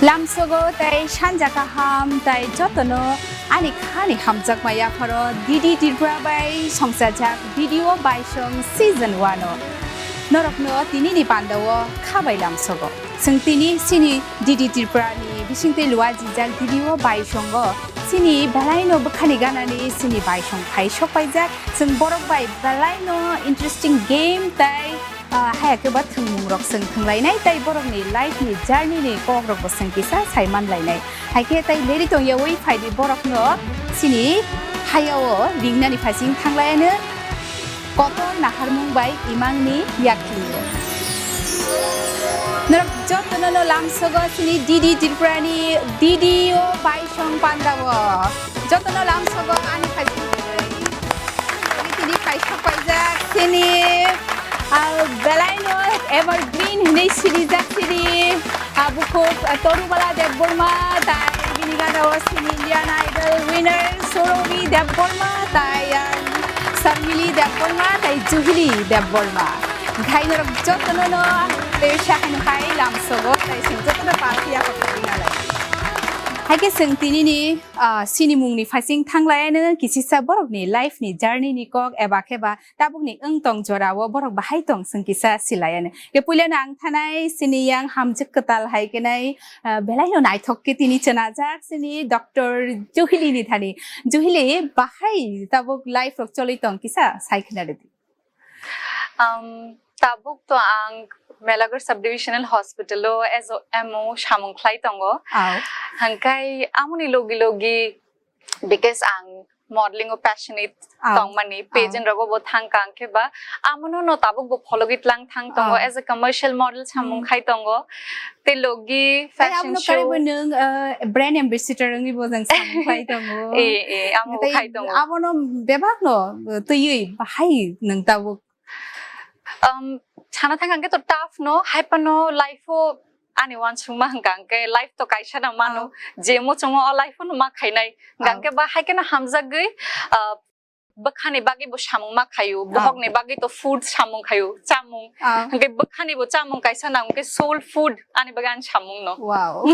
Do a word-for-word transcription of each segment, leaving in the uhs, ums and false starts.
Lamsogo tei sanja kaham tei jotono ani khani hamjakma yapharo D D Tripura bai songchajak video baisong season one o norokno tinini pandao khabai lamsogo. Chwng tini chini D D Tripura ni bisingtwi luajijak video baisongo chini belaino bwkhani ganani chini baisong phai sokpaijak. Chwng borok bai belaino interesting game tei Ah, haya khe ba thwngmung rok chwng thwnglainai tei borokni life ni journey ni kok rok bo chwng kisa sai manlainai. Hai khe tei leri tong yaui phai di borok no chini haya o ringnani phaising thanglaiano kotor naharmung bai imang ni yakni o. Norok jotono no lamsogo chini D D Tripura ni D D o baisong panda o. Jotono lamsogo ani phaising tini phai sokpaijak chini, ah, belaino evergreen hinwi sinijak chini, ah, bukhuk, ah, Torubala Debbarma, tai bini gana o chini Indian Idol winner Surobi Debbarma, tai, ah, Sarmili Debbarma, tai Juhili Debbarma. Khai norok jotono no tei sahani hai lamsogo, tai chwng jotono party yaphak tongwi nalai. Hai khe chwng tinini, ah, sinimungni phaising thanglaiano kisisa borokni life ni journey ni kok eba khe ba tabukni wng tong jorao borok bahai tong chwng kisa silaiano. Khe puilano ang thanai chini yang hamjwk kwtal hai khe nai, ah, belaino naithok khe tini chwnajak chini Doctor Juhili ni thani. Juhili bahai tabuk life rok choli tong kisa sai khna rwdi. Um, tabuk to ang Melagar Subdivisional Hospital o as a M O samung khlai tongo. Au. Hangkai amoni logi logi, because ang modeling o passionate Au. Tongmani, Au. Pageant rogo bo thang kang khe ba amono no tabuk bo phologwi tlang thang tongo. Au. As a commercial model samung Hmm. Khai tongo. Tei logi tei fashion abono show. Karwi bo nwng, uh, brand ambassador wngwi bo jang samung khlai tongo. Eh, eh, amo tei khai tongo. Abono bebak no, uh, twiwi bahai nwng tabuk Um, sana thang hwnkhe to tough no, hai phano life o ani uansukma hwnkha hwnkhe life to kaisa no mano, Oh. Je muchungo o life o no ma khainai. Hwnkha Oh. Hwnkhe ba hai kheno hamjagwi, ah, bwkhani bagwi bo samung ma khaio, Oh. Bohokni bagwi to food samung khaio, chamung. Oh. Hwnkhe bwkhani bo chamung kaisa nang hwnkhe soul food ani bagwi ani samung no. Wow.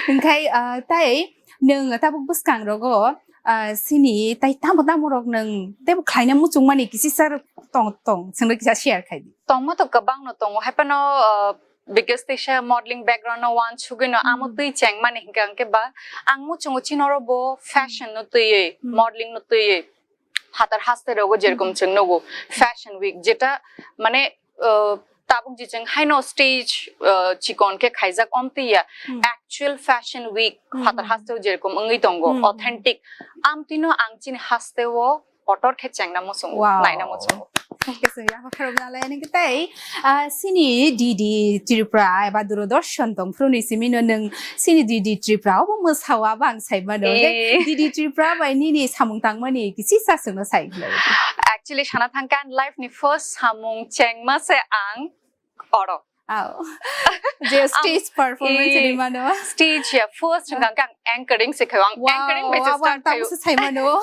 Hwnkhe, ah, tai nwng tabuk bwskang rogo, ah, sini tai tamo tamo rok nwng teibo khlaina muchungmani kisisa rok tong, tong, chwngno kisa share khai di. Tongma to kwbangno tongo, hai phano, ah, because teisa modeling background no uansugwino amo Hmm. Twi chengmani hwnkha hwnkhe ba ang muchungo chini oro bo fashion no twiwi, Hmm. Modeling no twiwi phatar haste rogo jerokom Hmm. Chwng nugo fashion week jeta mane, ah, tabuk je chwng haino stage, ah, chikon khe khaijak omtwi ya, Hmm. Actual fashion week Hmm. Phatar hasteo jerokom wngwi tongo, Hmm. Authentic. Amtwino ang chini hasteo kotor khe chengna muchungo, Wow. Naina muchungo. Thank you, sir. Yapha kharok nalai ani khe tei, ah, sini D D Tripura eba Doordarshan tong phuru ni simi no nwng sini D D Tripura obo mwsao abo ang sai mano. Eh. D D Tripura bai nini samung tangmani kisisa chwngno sai khlai. Actually, sana thangkhe ang life ni first samung chengma se ang oro. Ao. Je stage Am-, performance eh, ni mano. Stage ya, first hwnkha khe ang anchoring se khayo. Ang Wow, anchoring bai se abo ang start khayo. Tamo se sai mano.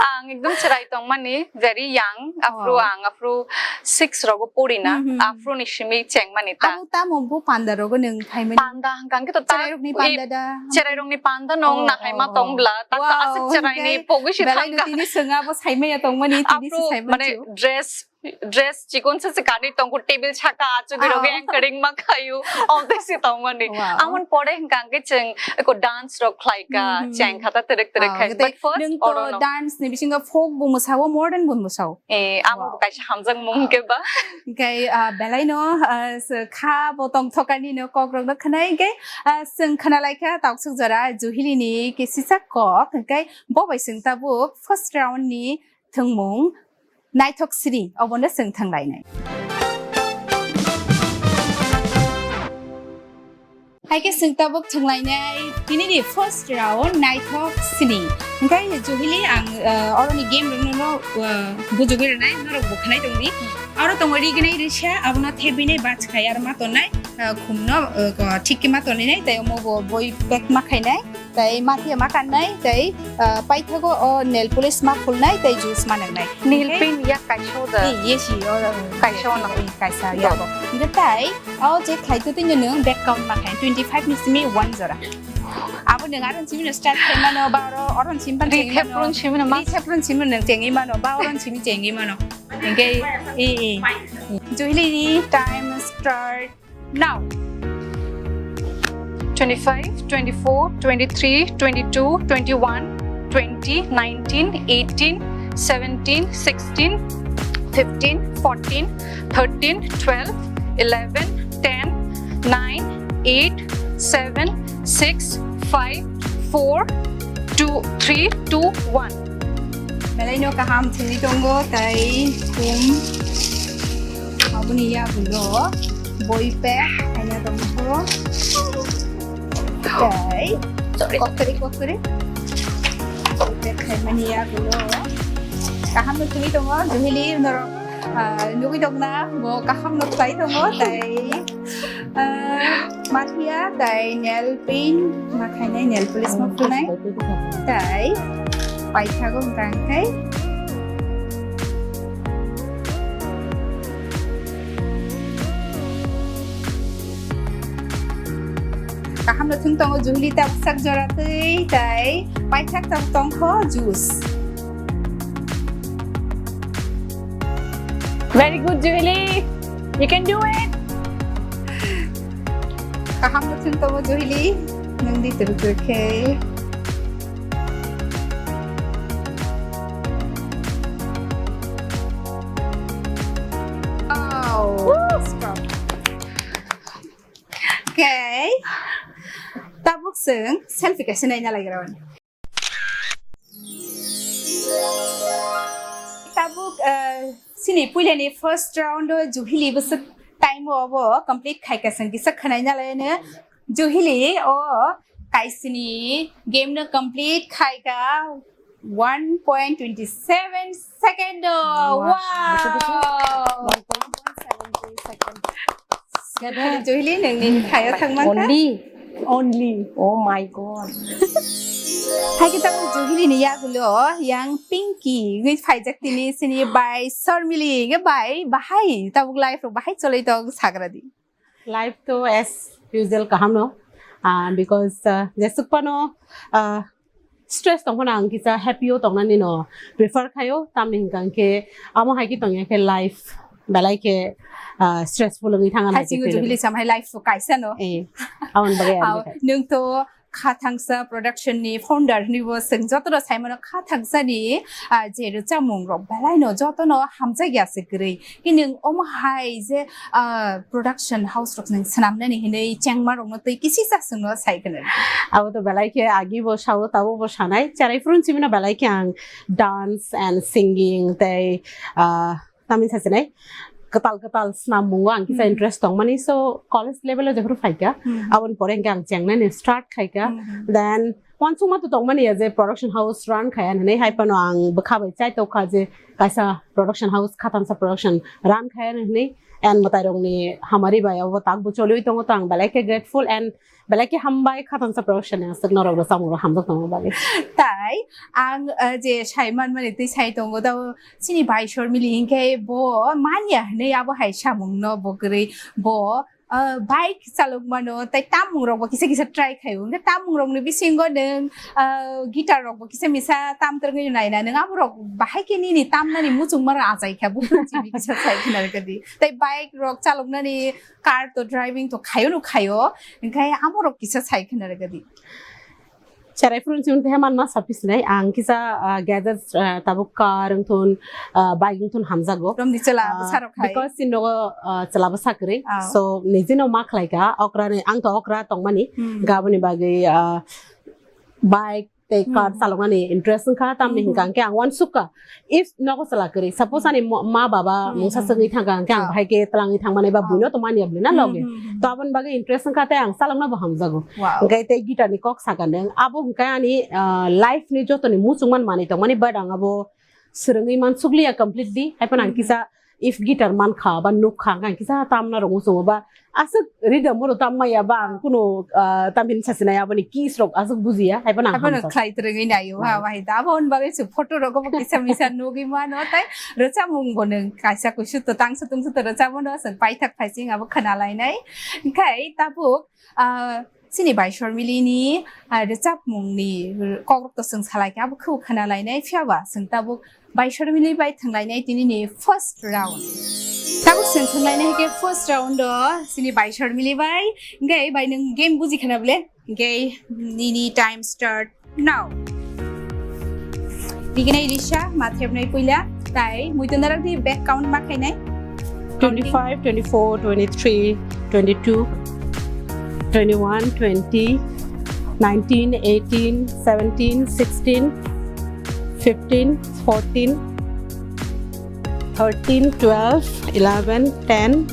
Ang ekdom chwrai tongmani, very young. Aphru Wow. Ang aphru six rogo pori na, Mhm. Aphru ni simi chengmani ta. Abo tamo bo panda rogo nwng phaimani? Panda hwnkha khe to ta Chwrai rokni i panda da? Chwrai rokni panda nong Oh, na hai ma oh, oh. Tong bla, ta ta Wow, aswk chwrai ni hwnkhe pogwi se belai no thangkha. Tini swng abo sai maya tongmani, tini se Aphru sai mane manchio. Dress dress chikon se se kanwi tongo, table saka achugwi rok Oh. Anchoring ma khayu, omtwi se tongmani. Wow. Amon pore hwnkha hwnkhe chwng eko dance rok khlaika, Mhm. Chengkha ta twrwk twrwk Oh, khai. Hwnkhe but first nwng to oro no. Dance ni bisingo folk bo mwsao, modern bo mwsao. Eh, amo Wow. Bo kaisa hamjakmung hwnkhe ba. Hwnkhe, ah, belai no, ah, se kha bo tongthokani no kok rok no khwnai hwnkhe, ah, chwng khwnalaikha taksuk jora Juhili ni kisisa kok hwnkhe bo bai chwng tabuk first round ni thwngmung naithok sini obono chwng thwnglainai. Hai khe chwng tabuk thwnglainai tinini first round naithok sini. Hingke Juhili ang, ah, oroni game rokno no, ah, bujugwi rwnai, norok bo khnai tongdi. Aro tongo rignai risa, abono thebinai bachkhai aro ma tongnai, ah, khumno, ah, ko-, thik khe ma tongnai, tei omo bo boi pack ma khainai, tei ma phiya ma kannai, tei, ah, paithago o nail polish ma khulnai, tei juice ma nwngnai. Nail paint yak kaisa o da? Eh, yes, o, o, kaisa o nang. Eh, kaisa, yago. Hingke tai, o je khlai tu tini nwng back count ma khai, twenty five ni simi one jora. Abo nwng aro simi no start khai mano, ba oro, oro simi ban chengwi mano. Rithep run simi no ma. Rithep run simi no nwng chengwi mano, ba oro simi chengwi mano. Hingke, eh, eh. Juhili ni time start now. Twenty-five, twenty-four, twenty-three, twenty-two, twenty-one, twenty, nineteen, eighteen, seventeen, sixteen, fifteen, fourteen, thirteen, twelve, eleven, ten, nine, eight, seven, six, five, four, two, three, two, one. Belai no kaham thwngwi tongo, tai thum aboni yagulo boi pack khaina tongkho. Tai sorry, kokri kokri boi pack khaimani yagulo kaham no thwngwi tongo, Juhili norok, ah, nugwi tongna bo kaham no khlai tongo, tai Ah, ma phiya tai nail paint ma khainai, nail polish ma phunai, tai paithago hwnkha hwnkhe. Kaham no thung tongo Juhili tabuk sak jora twi tai paithak tabuk tongkho juice. Very good, Juhili. You can do it. Kaham no thung tongo Juhili. Nang di turu turu khe. Wow. Woo! Stop. Okay. Tabuk seng selfie kaisa naina lagira. Tabuk, eh, sini puilani first round o Juhili bwswk time o obo complete khaika, chwng kisa khwnaina laino. Juhili o kaisini game no complete khaika one point twenty seven second o. Wow. Wow. One point seven two second. Seven. Juhili, nini thaio thangmang kha? Only. Only. Oh my God. Hai kita Juhili ni yagulo yang Pinky ngi phaijak tini sini bai Sormili ngi bai bahai tabuk life rok bahai choloi tong sagra di. Life to as usual kaham no, ah, because, ah, jesuk pano, ah, stress tongphano ang kisa happy o tongnani no prefer khaio, tamni hwnkha hwnkhe amo hai khe tongya khe life belai khe, ah, stressful wngwi thang. Hai singo Juhili sam hai life o kaisa no. Eh, aboni bagwi ang. Nwng to Kha Thangsa production ni founder hinwi bo chwng joto no sai mano, Kha Thangsa ni, ah, je rwchapmung rok belai no joto no hamjak ya se kwrwi. Ki nwng omo hai je, ah, production house rok nwng swnamnani hinwi chengma rokno twi kisisa chwngno sai khna. Abo to belai khe agi bo sao, tabuk bo sanai. Cherai phuru simi no belai khe ang dance and singing tei, ah, tamni sasinai kwtal kwtal swnammungo ang kisa, hmm, interest tongmani. So college level o jephuru phaikha, hmm, aboni pore hwnkhe ang chengnani start khaikha. Hmm. Then uansukma to tongmani ya je production house run khaya hinwi, hai phano ang bwkha bai chai tokha je kaisa production house, Kha Thangsa production run khaya hinwi, and mwtairokni hamari bai abo tak bo choliwi tongo, to ang belai khe grateful and belai khe hambai Kha Thangsa production ni aswk norok rwchapmung rok hamjak tongma bagwi. Tai ang, uh, je sai manmani twi sai tongo, tabo chini bai Sormili hinkhe bo manya hinwi abo hai samung no bo kwrwi bo ah, bike chalok mano, tai tamung rok bo kisa kisa try khaio. Hwnkhe tamung rok ni bisingo nwng, ah, guitar rok bo kisa misa tam twrwngwi naina nwng, abo rok bahai khe nini tamnani muchungma rok achai kha, buphuru chini kisa sai khna rwgadi. Tai bike rok chaloknani, car to driving to khaio no khaio, hwnkhe amo rok kisa sai khna rwgadi. Cherai phuru simi tei manma sapisinai ang kisa, ah, gadgets, ah, tabuk car wngthun, ah, bike wngthun hamjago. Romni chwla, ah, bwsarok hai. Because chini nogo, ah, chwla bwsa kwrwi. Ah. So nijino ma khlai kha, okra ni, ang to okra tongmani. Hmm. Gaboni bagwi, ah, bike tei card chaloknani interest wngkha, tamni hwnkha hwnkhe ang uansukha. If nogo chwla kwrwi, suppose ani mo-, ma baba mungsa chwngwi thangkha hwnkhe ang bahai khe twlangwi thangmani ba buino to manya bwlwi na loge. To aboni bagwi interest wngkha tei ang chalokna bo hamjago. Wow. Hwnkhe tei guitar ni kok sakha nang, abo hwnkhe ani, ah, life ni jotoni muchungma manwi tongmani, but ang abo swrwngwi mansukliya completely. Haiphano ang kisa if guitar mankha ba nukkha, ang kisa tamna rok muchungo ba aswk rhythm oro tam maya ba ang kuno, ah, tamhin sachinai aboni keys rok aswk bujiya, haiphano ang hamjak. Khlai twrwngwi naio ha, bahai da abo hwn bagwi se photo rogo bo kisa misa nugwi mano, tai rwchapmung bo nwng kaisa kusu to tangsa tungsa to rwchapmano, chwng paithak phaising abo khna lainai. Khai tabuk, ah, chini bai Shormili ni, ah, rwchapmung ni kokrok to chwng salai kha, abo khe khna lainai, phiya ba chwng tabuk bai Shormili bai thwnglainai tini ni first round. Tabuk chwng thwnglainai khe first round o chini bai Shormili bai, hwnkhe bai nwng game buji khana bole, hwnkhe nini time start now. Diginai risa, ma thepnai puila, tai muitu narak di back count ma khainai. Twenty-five, twenty-four, twenty-three, twenty-two, twenty-one, twenty, nineteen, eighteen, seventeen, sixteen, fifteen, fourteen, thirteen, twelve, eleven, ten,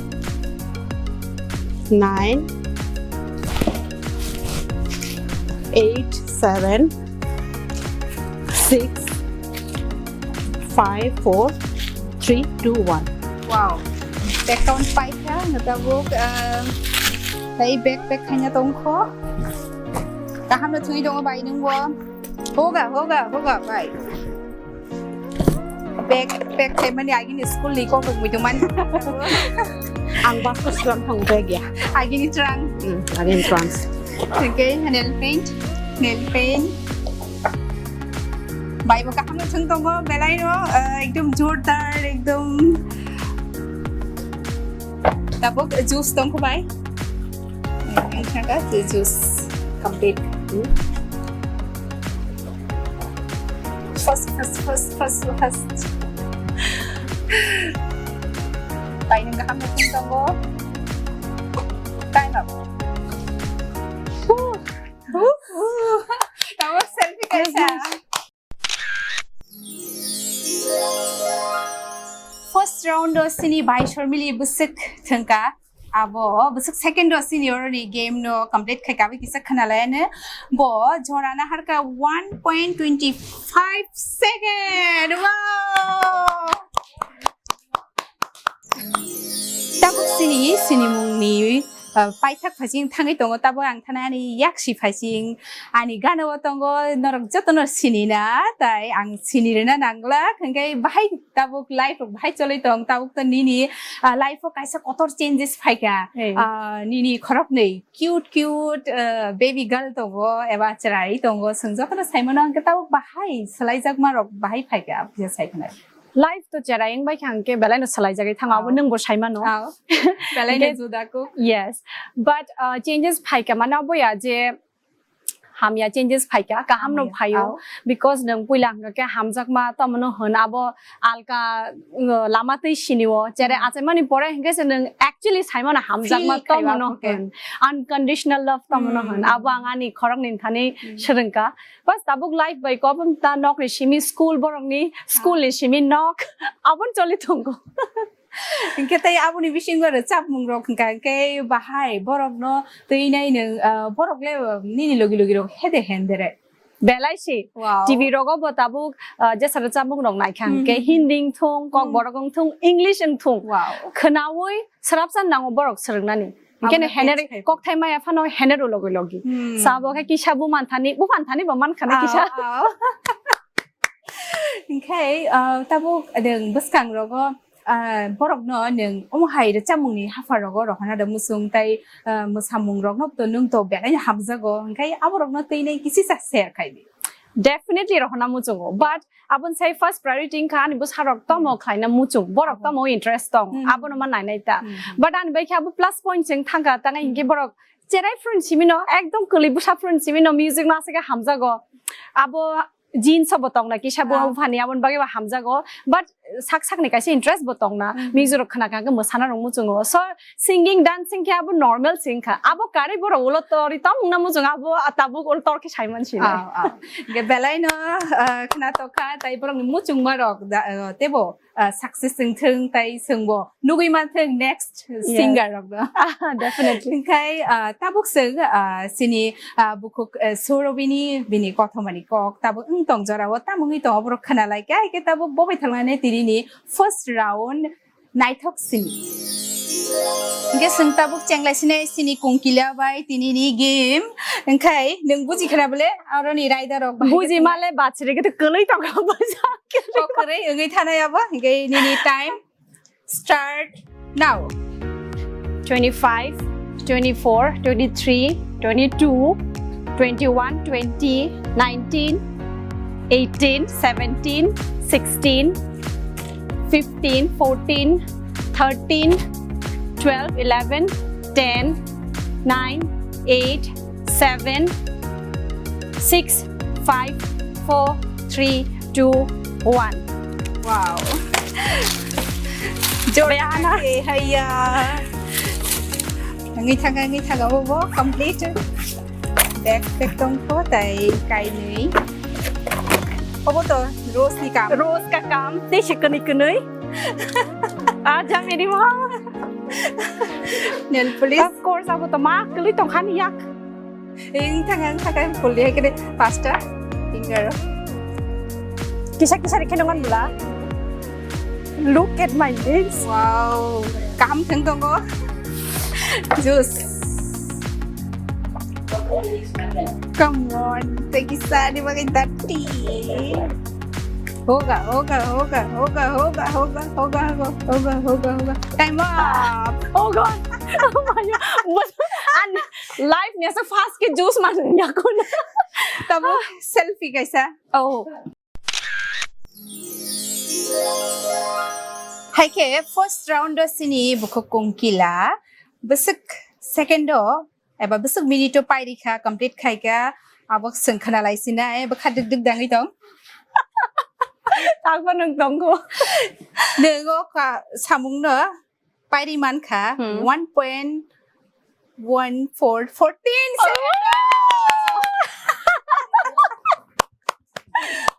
nine, eight, seven, six, five, four, three, two, one. Wow. Back count paikha, ngetabuk, ah, tai backpack khaina tongkho. Kaham no thwi tongo bai nungbo. Hoga, hoga, hoga, bai. Backpack khaimani agini school ni kok rok muitu man. Ang bus ko slam thang bag ya. Agini trunk. Hmm, agini trunks. Okay, nail paint, nail paint. Bai bo kaham no thwng tongo, belai no, ah, ekdom jordar, ekdom. Tabuk juice tongkho bai. Ang thangka juice complete. First, first, first, first, first. Bai nang kaham no thwng tongo. Time up. Woo. Woo. Tamo selfie kaisa. First round o sini bai Shormili bwswk thwngka. Abo bwswk second o sini oroni game no complete khai kabi kisa khwnalayano. Bo jora naharka one point twenty five second. Wow! Tabuk sini, sini mungni, uh, paithak phaising thangwi tongo, tabuk ang thana ani yaksi phaising, ani gana o tongo, norok jotono sinina, tai ang sinirina nanglak, hwnkhe bahai tabuk life rok bahai choli tong, tabuk to nini, uh, life o kaisa kotor changes phaikha, uh, nini khoroknwi cute cute, uh, baby girl tongo, eba chwrai tongo, chwng jotono saimano hwnkhe tabuk bahai swlaijakma rok bahai phaikha, aboni sai khwnai. Life to cherai wng bai kha hwnkhe belai no swlai jagwi thango, abo nwng bo sai mano. Belai no juda kuk. Yes, but, uh, changes phaikha mano aboya je hamya changes phaikha, kaham no phaio, because nwng puila hwnkha khe hamjakma tomono hwn abo alka, uh, lama twi sinio cherai achaimani pore hwnkhe se nwng actually sai mano hamjakma tomono hwn, unconditional love tomono hwn, abo ang ani khoroknwi thani swrwngkha. Bas tabuk life bai kobam ta nokni simi school, borokni school ni simi nok, aboni choli tongo. Hwnkhe tei aboni bisingo rwchapmung rok hwnkha khe bahai borokno twi nai nwng, ah, borok le nini logi logi rok hede hendere. Belai si. Wow. T V rogo bo tabuk, ah, jesa rwchapmung rok naikha hwnkhe Hindi wngthung, Kokborok wngthung, English wngthung. Wow. Khwnaui swrapsa nango borok swrwngnani. Hwnkhe no hener kokthai maya phano hener logi logi. Sa bo khe kisa bu manthani, bu manthani bo mankha na kisa. Hwnkhe, ah, tabuk nwng bwskang rogo, ah, borokno nwng omo hai rwchapmungni haphar rogo rohorna da muchung tai, ah, mwsamung rokno to nwng to belai hamjago, hwnkhe abo rokno twi nai kisisa share khai di. Definitely rohorna muchungo, but aboni sai first priority wngkha ani bwsa rok tomo khlaina muchung, borok tomo interest tong, abono ma nainai ta. But ani bai khe abo plus point chwng thangkha, tang hinkhe borok cherai phuru simi no ekdom kwlwi bwsa phuru simi no music no aswk hamjago. Abo jeans bo tongna kisa bo phani aboni bagwi bo hamjago. But sak sakni kaisa interest bo tongna, music rok khna kha hwnkhe mwsana rok muchungo. So singing, dancing khe abo normal se wngkha. Abo karwi borok ulo torwi tongna muchungo, abo tabuk ulo tor khe saiman sini. Ah, ah. Hwnkhe belai no, ah, khna tokha, tai borokni muchungma rok da, ah, teibo, ah, success wngthwng, tai chwngbo nugwi manthwng next singer rok no. Definitely. Hwnkhe, ah, tabuk chwng, ah, sini, ah, bukhuk, ah, Sourabhini bini kothomani kok tabuk wng tong jorao, tamo wngwi tongo borok khna lai kha, hai khe tabuk bo bai thalmani tinini first round naithok sini. Hwnkhe chwng tabuk chenglai sinai sini Kongkila bai tinini game. Hwnkhe nwng buji khna bole aroni raida rok bai buji male bachiri khe kwlwi tongkha bwsa. Kokrwi wngwi thanai abo. Hwnkhe nini time start now. Twenty-five, twenty-four, twenty-three, twenty-two, twenty-one, twenty, nineteen, eighteen, seventeen, sixteen, fifteen, fourteen, thirteen, twelve, eleven, ten, nine, eight, seven, six, five, four, three, two, one. Wow. Jordan. Haiya. Ngi thanga, ngi thanga, bo, bo, complete. Backpack tongkho tai kainwi. Obo to Rose ni kam. Rose ka kam, tei se kwnwi kwnwi. Ah, jamiri mo. Nail polish. Of course, abo to ma kwlwi tongkha ni yak. Eng thang ang thang ang puli hai kene pasta finger. Kisa kisa rikhe nongan bla. Look at my lips. Wow. Kam thang tongo. Juice. Come on, thank you, Sani, makin dati. Hoga, hoga, hoga, hoga, hoga, hoga, hoga, hoga, hoga, hoga, hoga. Time up. Oh God. Oh my God. An life niya sa fast ke juice man niya ko na. Tamo selfie kaisa. Oh. Hai khe first round o sini bukhuk Kongkila, bwswk second o eba bwswk minute o pairikha, complete khaikha, abo chwng khwnalai sinai, bwkha duk duk dangwi tong. Takbo nwng tongo. Nwng o ka-, samung no pairi mankha, hmm, one point one four, fourteen second.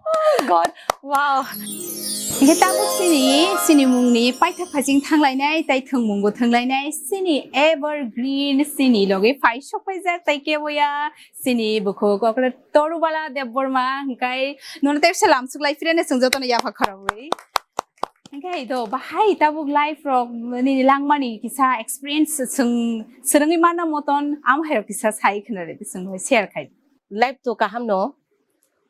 Oh God, wow. Hingke tabuk sini, sini mungni paithak phaiching thanglainai, tai thwngmungbo thwnglainai, sini evergreen, sini logi phai sok phaijak, tai keboya, sini bukhuk okra Torubala Debbarma, hingkai nono tepsa lamsuk lai phirene chwng jotono yapha khorogwi. Hingke do bahai tabuk life rok nini langmani kisa experience chwng swrwngwi manna moton, am hai rok kisa sai khna re, chwng share khai. Life to kaham no,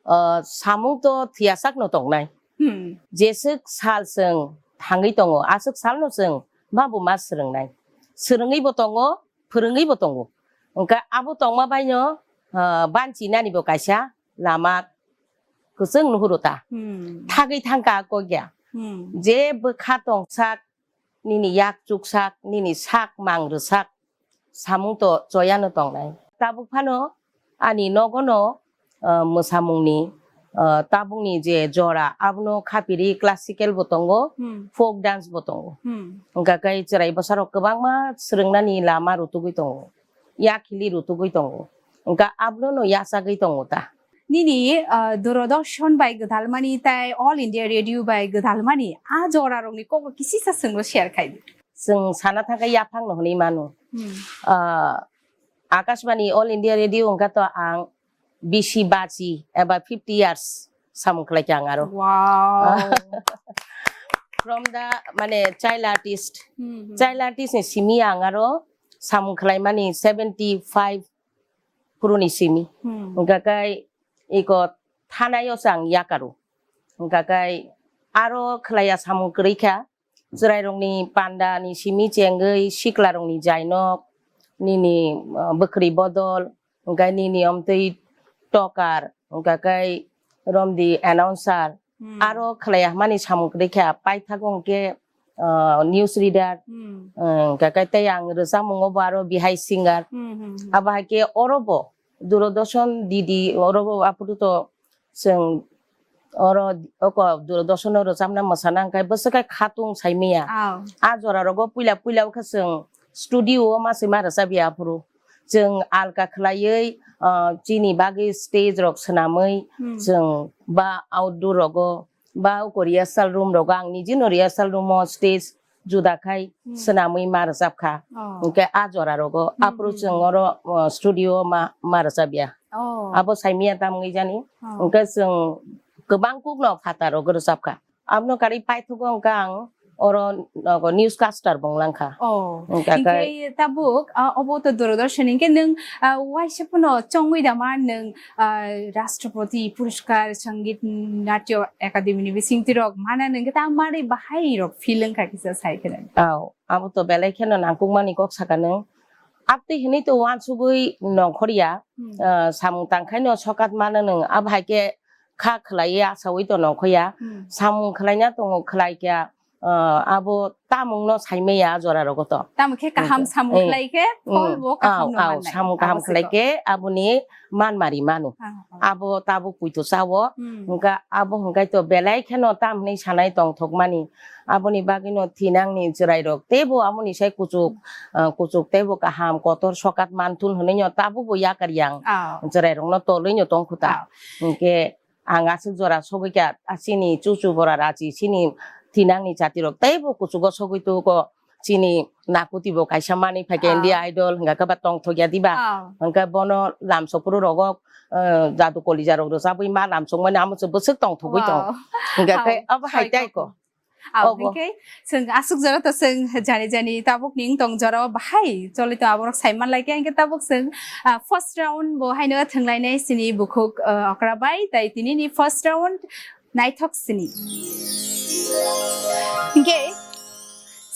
ah, samung to thwiyasak no tongnai. Hmm. Jeswk sal chwng thangwi tongo, aswk sal no chwng ma bo ma swrwngnai. Swrwngwi bo tongo, phwrwngwi bo tongo. Hwnkhe abo tongma bai no, ah, banchi nani bo kaisa lama kwchwng nuhuru ta. Hmm. Thagwi thangkha kok ya. Hmm. Je bwkha tongsak, nini yak chuksak, nini sak mang rwsak, samung to choyano tongnai. Tabuk phano ani nogono, ah, mwsamungni, ah, tabukni je jora, abono khapiri classical bo tongo, hmm, folk dance bo tongo. Hmm. Hwnkha khe chwrai bwsarok kwbangma swrwngnani lama rutugwi tongo, yakhili rutugwi tongo. Hwnkha abono no yachagwi tongo ta. Nini, ah, Doordarshan bai gwdalmani tai All India Radio bai gwdalmani a jorarokni kokno kisisa chwngno share khai di. Chwng sana thangkha yaphangno hwnwi mano. Hmm. Ah, Akashbani All India Radio wngkha to ang bisi bachi eba fifty years samung khlaikha ang aro. Wow. From the, mane, child artist. Hmm, hmm. Child artist ni simi ang aro samung khlaimani seventy five phuruni simi. Hmm. Hwnkha khe iko thanaio se ang yakaru. Hwnkha khe aro khlaiya samung kwrwi kha. Chwrairokni pandani simi chengwi siklarokni jainok, nini, uh, bwkhwrwi bodol, hwnkhe nini omtwi tokar, hwnkha khe romdi announcer, hmm, aro khlaiya hwnmani samung kwrwi kha, paithago hwnkhe, uh, news reader, hmm, uh, hwnkha khe tei ang rwchapmungo bo aro bihai singer, hmm, hmm, hmm, abo hai khe oro bo Doordarshan D D oro bo aphuru to chwng oro oko Doordarshan o rwchapna mwsana hwnkhe bwswk khe khatung saimaya. Aw. A jora rogo puila puila o khe chwng studio o ma se ma rwchapya aphuru. Chwng alka khwlaiwi, ah, chini bagwi stage rok swnamwi Hmm. chwng ba outdoor rogo ba oko rehearsal room rogo ang nijino rehearsal room o stage juda khai Hmm. swnamwi ma rwchap kha. Oh. Hwnkhe a jora rogo Hmm, aphuru hmm, chwng hmm. oro, ah, studio o ma, ma rwchapya. Oh. Abo saimaya tamwi jani. Oh. Hwnkhe chwng kwbang kukno phataro rwchap kha. Abono karwi paithago hwnkhe ang oro nogo newscaster bo wng lang kha. Oh, Hwnkhe hinkhe tabuk, ah, obo to Doordarshan hinkhe nwng, ah, waisa phano chongwi da ma nwng, ah, Rashtrapati Puraskar, Sangeet Natya Academy ni bisingtwi rok mana nwng khe ta manwi bahai rok feel wng kha kisa sai khe nang. Aw, abo to belai kheno nangkukmani kok saka nwng. Abtwi hinwi to uansugwi nongkhorya, Hmm. ah, samung tangkhaino sokat mano nwng. Abo hai khe kha khwlaiwi asaui to nongkhoya. Hmm. Samung khwlaina tongo khwlaikha, ah, abo tamungno saimaya jora rogo to. Tamo khe kaham Hwnkhe, samung eh, khlai khe, hmm, phol bo kaham aw, no aw, mannai. Samung kaham Abo se khlai ko. Khe aboni manmari mano. Ah, ah. Abo tabuk puito chao. Hmm. Hwnkhe abo hwnkhe to belai kheno tam hinwi sanai tongthokmani. Aboni bagwino thinangni chwrairok teibo amoni sai kuchuk, ah, kuchuk teibo kaham kotor sokat manthun hwnwi no tabukbo yakar yang Ah. chwrairokno tolwi no tongkhuta. Ah. Hwnkhe ang aswk jora sogwi kha, ah, chini chuchu bora rachi, chini thinangni jatirok teibo kuchugo sogwi tugo, chini nakuti bo kaisa manwi phaikha Ah. India Idol, hwnkha khe ba tongthokya diba? Ah. Hwnkhe bono lamsok phuru rogo, ah, jadu kolija rok rwchabwi ma lamsokmani amo se bwswk tongthogwi tong. Wow. Hwnkha khe Ah. abo hai Soi tai ko. Ko. Aw, Obo. Hinkhe chwng aswk jora to chwng jani jani tabuk ni wng tong jora o bahai choli tong aborok sai man lai khe, hinkhe tabuk chwng, ah, first round bo haino thwnglainai chini bukhuk, ah, okra bai, tai tini ni first round naithok sini. Hinkhe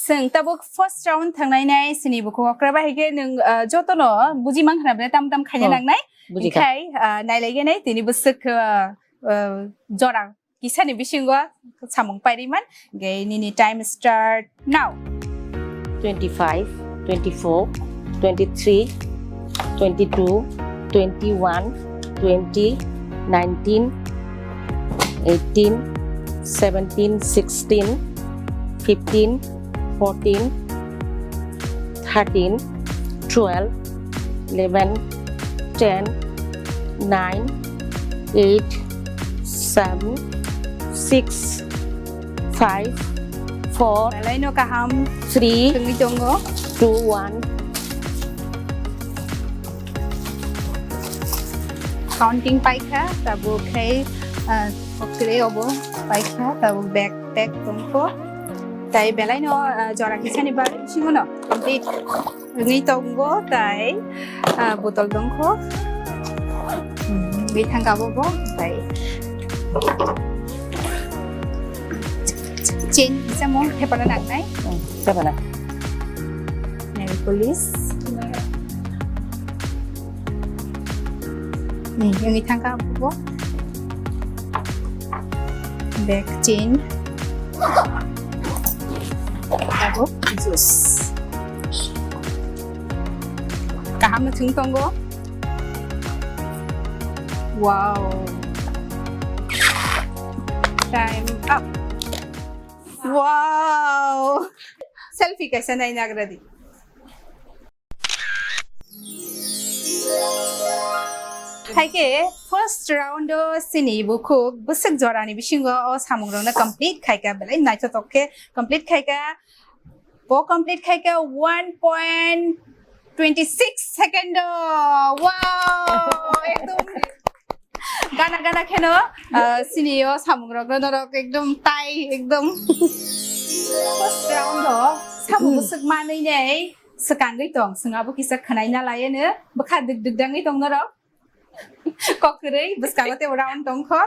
chwng tabuk first round thwnglainai chini bukhuk okra bai, hinkhe nwng, ah, jotono buji man khna ble tam tam khaina Oh, nangnai. Buji kha. Hinkhe, ah, nailaigenai tini bwswk, ah, ah, jora kisani bisingo samung pairiman, ge nini time start now. Twenty-five, twenty-four, twenty-three, twenty-two, twenty-one, twenty, nineteen, eighteen, seventeen, sixteen, fifteen, fourteen, thirteen, twelve, eleven, ten, nine, eight, seven, six, five, four, Belai no kaham three, thwngwi tongo. Two, one. Counting paikha, tabuk khai, ah, kokre obo paikha, tabuk bag pack tongkho. Tai belai no, ah, jora kisani bagwi bisingo no complete. Wngwi tongo tai, ah, botol dongkho. Hmm, wngwi thangkha abo bo tai. Chain kisa mo thepana nangnai. Hmm, thepana. Nail polish. Ni, wngwi thangkha abo bo. Bag chain. Abo juice. Kaham no thwng tongo. Wow. Time up. Wow. Selfie kaisa nai nagra di. Haikhe first round o chini bukhuk bwswk jorani bisingo o samungrokno complete khaikha, belai naithotok khe complete khaikha. Bo complete khaikha one point twenty six second o. Wow, ekdom gana gana kheno, ah, chini o samungrokno norok ekdom tai ekdom. First round o samung bwswk manwi nei. Swkangwi tong, swngabo kisa khwnaina laiano, bwkha dwk dwk dangwi tong norok. Kok kwrwi, bwskango tei round tongkho.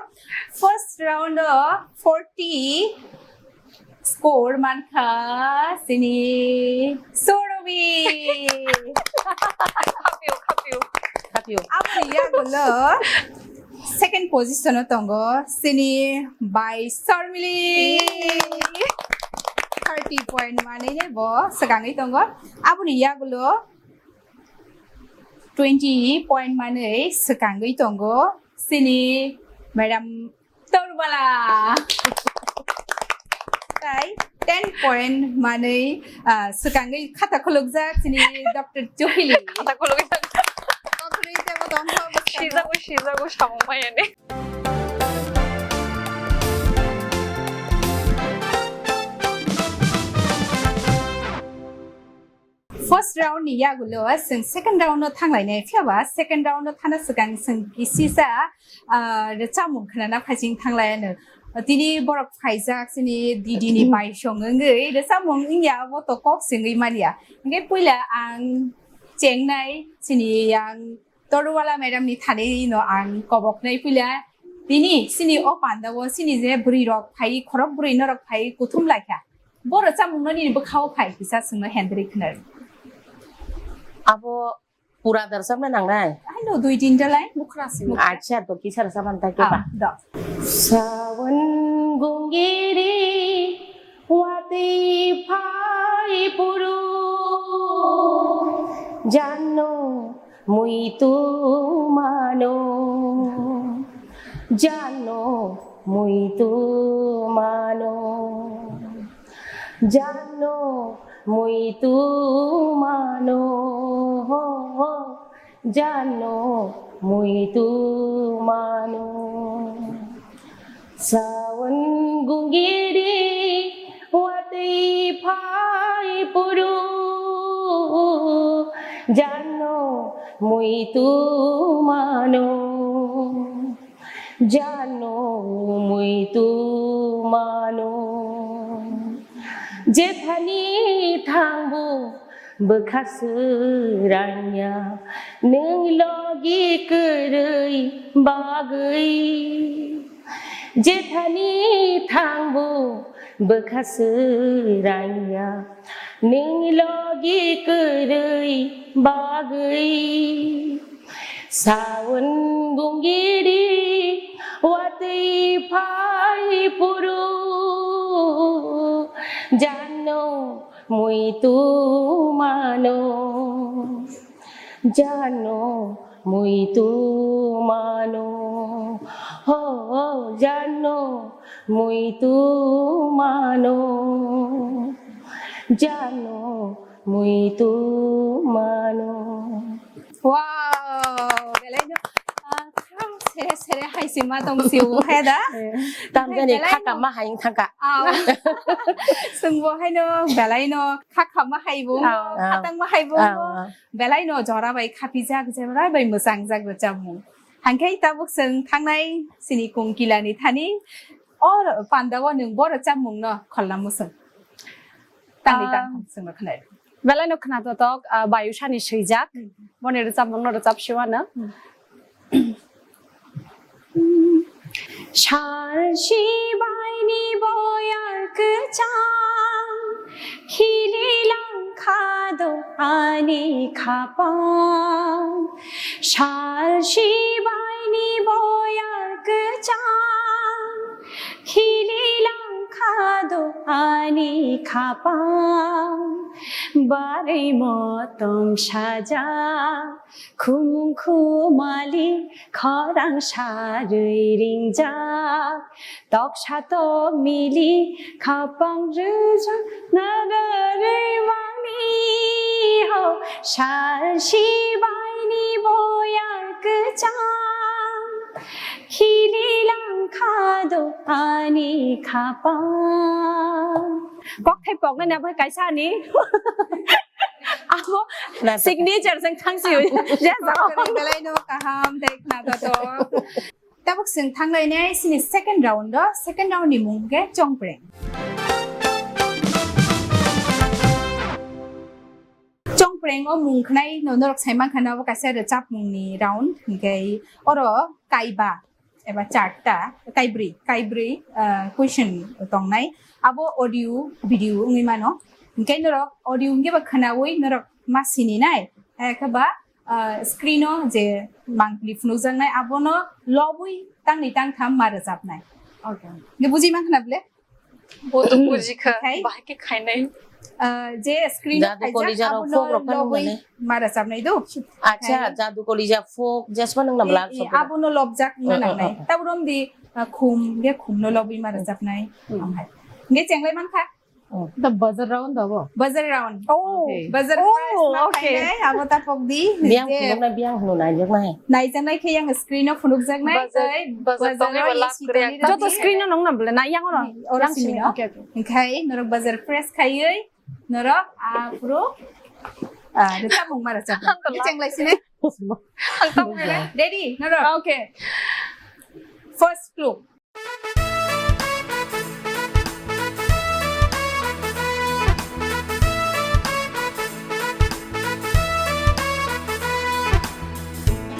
First round o forty score mankha chini Surabhi. Khapio, khapio. Khapio. Aboni yagulo second position o tongo chini bai Sarmili. Thirty point manwi ne bo swkangwi tongo. Aboni yagulo twenty point manwi swkangwi tongo chini madam Torbala. Tai ten point manwi, ah, swkangwi khata khulukjak chini Doctor Johili. Khata khulukjak. Kothorwi tebo tongkha bwskango. Sijago, sijago, samung maya ni. First round ni yagulo chwng second round no thanglainai, phiyaba second round no thana swkang chwng kisisa, ah, rwchapmung khwnana phaising thanglaiano. Tini borok phaijak chini didi ni baisong wngwi rwchapmung wngya abo to kok swngwi manya. Hwnkhe puila ang chengnai chini yang Toruwala madam ni thani no ang koboknai puila. Tini chini o panda o chini je bwrwi rok phai, khorok bwrwi norok phai kuthum laikha. Bo rwchapmung no nini bwkha o phai kisa chwngno hendri khwnar. Abo pura da rwchapna nangnai? Ano dui tinta line. Mukhra sing. Acha, to kisa rwchapna ta ke ba. Ah, do. Sawan gungiri watwi phai puru jano muitu mano, jano muitu mano, jano muitu mano, jano muitu mano. Sawan gungiri watwi phai puru jano muitu mano, jano muitu mano. Jethani thangbu bwkha swrangya nwng logi kwrwi bagwi. Jethani thangbu bwkha swrangya nwng logi kwrwi bagwi. Sawan gungiri watwi phai puru jano muitu mano, jano muitu mano, ho jano muitu mano, jano muitu mano. Wow, belai no, ah, khang sere sere hai se ma tong si u hai da. Tam jani belai khaka no ma hai thangka. Aw. Sungbo hai no, belai no khaka ma hai bo, aw, khatang ma hai bo. Aw. Belai no jora bai khapijak, jora bai mwchangjak rwchapmung. Hangkhai tabuk chwng thangnai chini kungkilani thani o panda o nwng bo rwchapmung no kholna muchung. Tangwi, ah, tang thang chwngno khwnai. Belai no khwnajotok, ah, Bayusani swijak. Hmm. Boni rwchapmung no rwchap siwano. Hmm. Sal sibaini boyar kwchang, khili langkha do ani khapang. Sal sibaini boyar kwchang, khili langkha do ani khapang. Barwi motong sajak, khumung khumali khorang sarwi ringjak, toksa tokmili khapang rwjak narwrwi mangni ho. Sal sibaini boyar kwchang, khili langkha do ani khapang. Kokthai poknani abo kaisa ani. Abo na, signature jeng thangsi. Belai no kaham tei khna to. Tabuk chwng thanglainai chini second round o, second round ni mung khe chongpreng. Chongpreng o mung khnai no norok sai mankha na, obo kaisa rwchapmung ni round, hwnkhe oro kaiba eba charta, kaibrwi, kaibrwi, ah, question tongnai. Abo audio, video wngwi mano. Hwnkhe norok audio hwnkhe ba khwnawi norok ma sininai, hai khe ba, ah, screen o je mangpili phunukjaknai abono lobwi tangni tangtham ma rwchapnai. Okay. Hwnkhe bujui mankha na bwle? Bo to bujikha, okhai bahai khe khainai. Ah, je screen o jadu khaijak, kolija rok abono phok rok phano lobwi nani ma rwchapnai do. Acha, okhai jadu kolija phok, jesma nang nam lak eh, eh, sok. Abono lobjak na nangnai. Eh, eh, eh. Tabuk romdi Ah, khum, ge khum no lobwi ma rwchapnai. Hmm. Amhai. Ge chenglai mankha? Oh. The buzzer round abo? Buzzer round. Oh. Okay. Buzzer Oh, first ma okay. khainai, abo ta pok di. Biyang Je phunuknai, biyang phunuknai, jaknai. Naijaknai khe yang screen o phunukjaknai, Buzzer, tei buzzer buzzer tongwi o ba lap yasi kwrwi tongwi ak. Joto tong. Screen o nung nabla, na yang o no? Oro Yang simi simi, no? Okay, okay. Hinkhe norok buzzer press khaiwi, norok, ah, phuru, ah, rwchapmung ma rwchapnai. Ang to lap Chenglai sini. Ang tong nai. Ready, norok? Okay. First clue.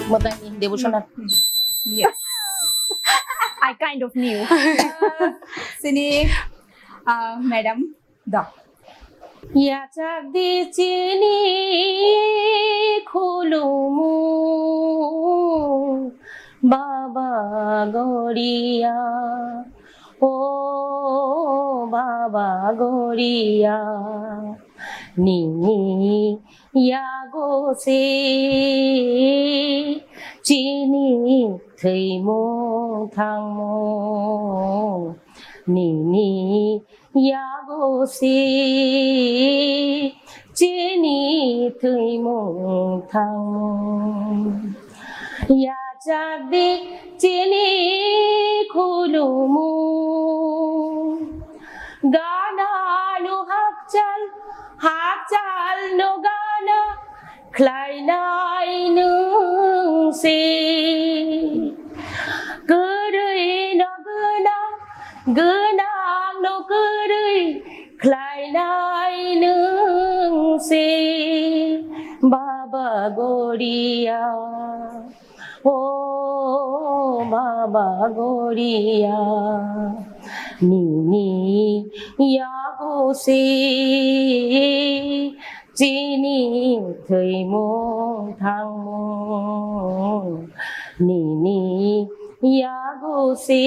Mwtaini devotional. Yes. I kind of knew. Uh, sini, uh, madam, do. Yachak di chini khulumu Baba Goria, o Baba Goria, nini yago se chini thwimung thangmung, nini yago se chini thwimung thangmung. Yachak di chini khulumu. Gana no hakchal, hakchal no gana khlainai nwng se. Kwrwi no gwnang, gwnang no kwrwi khlainai nwng se, Baba Goria. O Baba Goria, nini yago se chini thwimung thangmung, nini yago se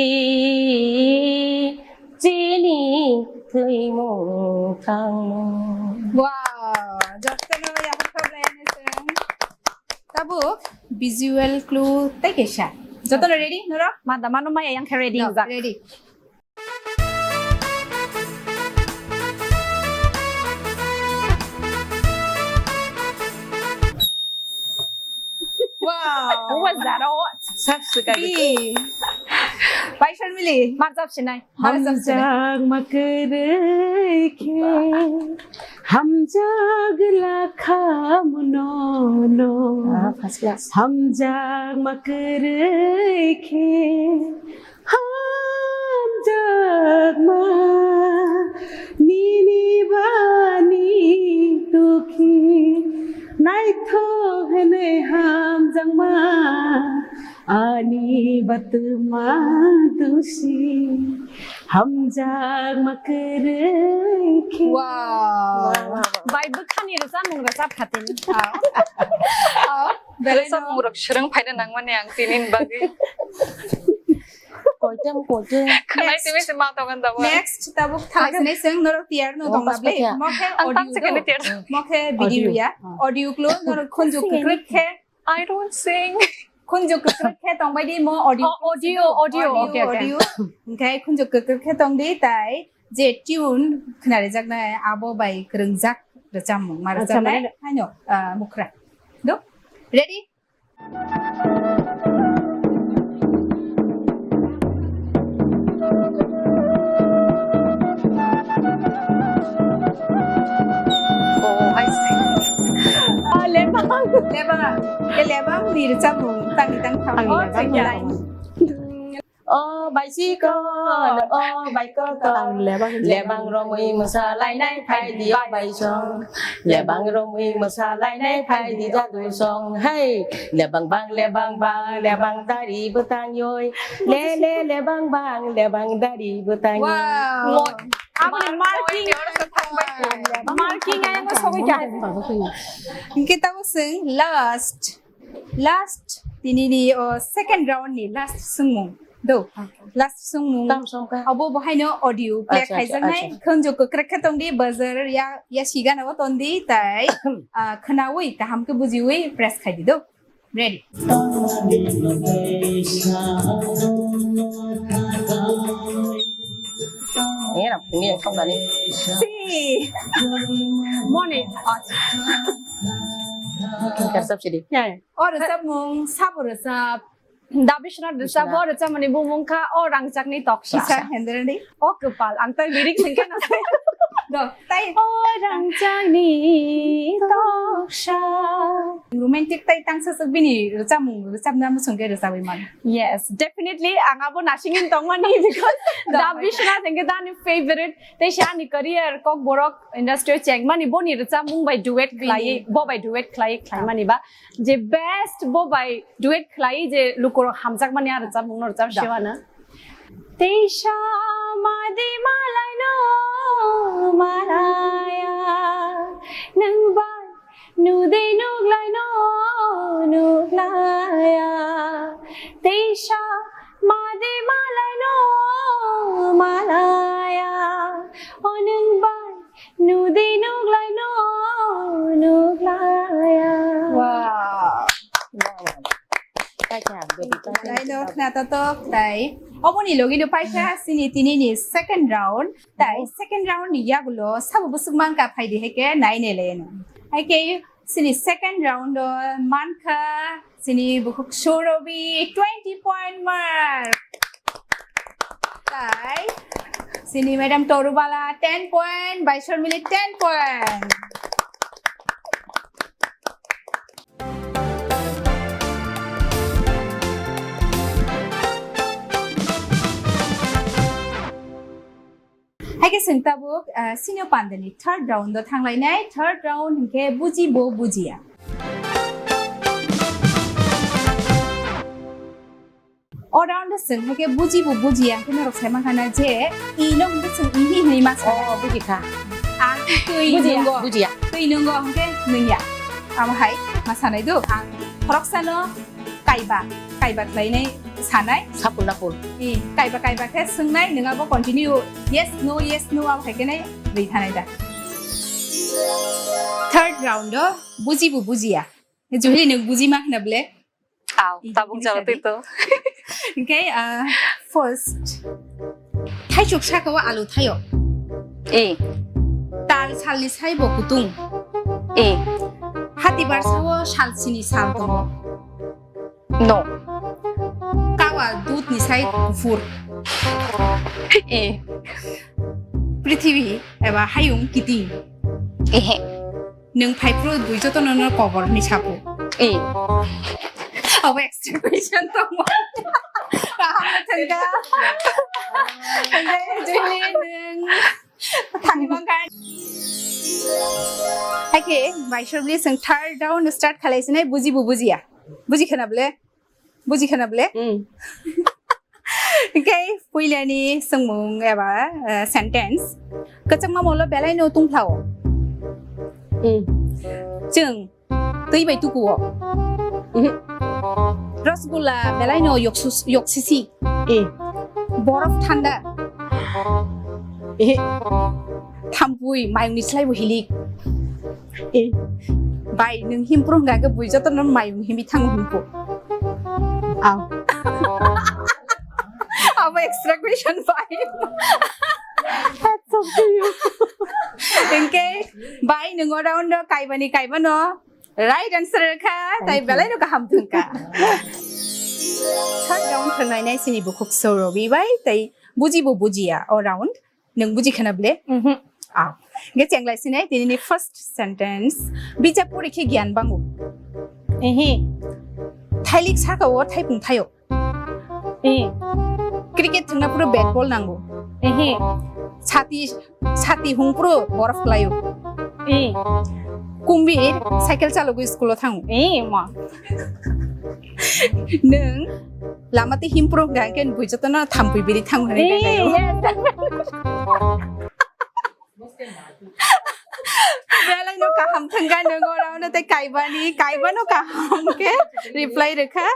chini thwimung thangmung. Wow, jotono yapharkha belai ani chwng. Tabuk visual clue tei kaisa. Jotono ready norok? Ma da mano maya yang khe ready No, wngjak. Ready. Wow. What was that? Sab suka B. Bai Sharmili. Marjap sinai. Marjap sinai. Hamjakma kwrwi khe hamjak lakha muno no. Ah, first class. Hamjakma kwrwi khe hamjakma nini bani dukhi naithok hwnwi hamjakma ani batma dusi hamjakma kwrwi khe. Wow. Bai bwkhani rwchapmung rwchap kha tini. Ah. Ah. Belai no. Rwchapmung rok swrwng phaina nangmani ang tini bagwi. Koitam, koitam. Khwnai Next. Timi se ma tongan tabuk. Next, tabuk thalai sinai chwng norok tiyar no Oh, tongna pas ble. Pathia. Mokhe Ang audio tam se kene do. Tiyar. Mokhe video Audio. ya. Ah. Audio klo norok khunju kwkrwk khe. I don't sing. Khunju kwkrwk khe tongbai di mo audio. Oh, audio, audio. Audio, Okay, okay. audio. Hinkhe khunju kwkrwk khe tong di tai je tune khnarijaknai abo bai kwrwngjak rwchapmung ma Acha, rwchapnai mane haino, ah, mukhra. Do? Ready? Oh, I see. Ah, lebang. Lebang. Ke lebang ni rwchapmung tangni tang thang. Ang Oh, lebang thank you. na. O bai sikon, o bai kotor. Ang lebang, lebang romwi mwsa lainai phai di o bai song. Lebang romwi mwsa lainai phai di jadu song. Hey, lebang bang, lebang bang, lebang dari bwtang yoi. Le, le, lebang bang, lebang dari bwtang yoi. Wow. Mo-, Aboni marking, marking ayang sogwi kha. Hinkhe tamo chwng last. Last, tini ni, o, second round ni last swngmung. Do, last swngmung. Tam song kha. Abo bo haino audio play Acha, acha, khaijaknai. Acha. Khunju kwkrwk khe tong di, buzzer ya, ya sigana o ton di, tai, ah, khwnawi, kaham khe bujiwi press khai di do. Ready. Nge na, nge thok dani. Si. Moni. Acha. Kersa sidi. Ya, ya. O rwchapmung, sabo rwchap. Da Biswanath rwchap, Biswanath. O rwchapmani bumung kha, O Rangchakni Toksa. Kisa hendreni. O kwpal, ang tai lyrics hwnkhe na sai. Do, tai. O Rangchakni Toksa. Romantic tai tangsa swk bini rwchapmung, rwchapna muchungkhe rwchabwi man. Yes, definitely. Ang abo nasingin tongmani because Da Biswanath hwnkhe da ani favorite. Tei se ani career Kokborok industry o chengmani boni rwchapmung bai duet khlai, bo bai duet khlai khlaimani ba. Je best bo bai duet khlai je lukurok hamjakmani a rwchapmungno rwchap Da. Sewano. Teisa madi malaino malaya, nwng bai nudi nuglaino nuglaya. Teisa madi malaino malaya, o nwng bai nudi nuglaino nuglaya. Wow. Laino khna totok tai. Oboni logino paikha sini tinini second round. Tai second round ni yagulo sabo busuk mankha phaidi heke nai ne leno. Haike sini second round o mankha sini bukhuk Sorobi twenty point mark. Tai sini madam Torubala ten point, bai Shormili ten point. Haike chwng tabuk, ah, sino pandani third round o thanglainai, third round hinkhe buji bo bujiya. O round o chwng haike buji bo bujiya hinkhe norok sai mankha na je i no hinkhe chwng i hi hinwi ma sa. Oh, bujikha. Ang twi Bujiya. Nungo. Bujiya. Twi nungo hinkhe nungya. Amo hai ma sanai do. Ang khoroksano kaiba, kaiba khlainai sanai. Sapul napul. I, kaiba, kaiba khe swngnai, nwng abo continue yes, no, yes, no, abo hai khe nai rwi thanai da. Third round o buji bo bujiya. Juhili nwng buji ma khna ble? Aw, I, tabuk i, jalo i, twi to. Hinkhe, ah, first, thaisuk saka o alu thaio. I. Tal salni sai bo kutung. I. Hati barsa o sal sini sal tongo. No. Kawa dudni sai kuphur. Eh. Prithibi eba hayung kiting. Ehe. Nwng phaiphru bui jotono no kobor hinwi sapo. Eh. Obo extra question tongmo. Kaham thangka. Thangka, Julie, nwng. Thani mangkha. Haike, bai Shormili, chwng third round start khalai sinai, buji bo bujiya. Buji khana ble? Buji khana ble? Mm. Hinkhe puilani swngmung eba, eh, sentence. Kwchangma molo belai no tungphao. Mm. Chwng twi bai tukuo. Mhm. Rosgulla belai no yoksus-, yoksisi. Eh. Borof thanda. Eh. Thampui mayungni slai bo hilik. Eh. Bai, nwng himpru hwnkha khe bui jotono mayung himwi thango himpo. Ang. Abo extra question bai. Hats off to you. Hinkhe bai, nwng o round o kaibani kaibano right answer kha, tai Thank you. Belai no kaham thangkha. Third round thangnainai sini bukhuk Sorobi bai, tai buji bo bujiya o round. Nwng buji khana ble? Mhm. Ah. Ge chenglai sinai, tinini first sentence. Bijap pori khe giyan bango. Ehe. Thailik saka o thaipung thaio. Eh. Cricket thwngna phuru bat ball nango. Ehe. Sati, sati hung phuru borof klaio. Eh. Kumbir cycle chalogwi school o thango. Eh, ma. Nwng lama tei him phuru hwnkha khe bui jotono thampui biri thango hinwi Eh, khe yes. Belai no kaham thangka nung oro no tei kaibani, kaibano kaham khe reply rwkha.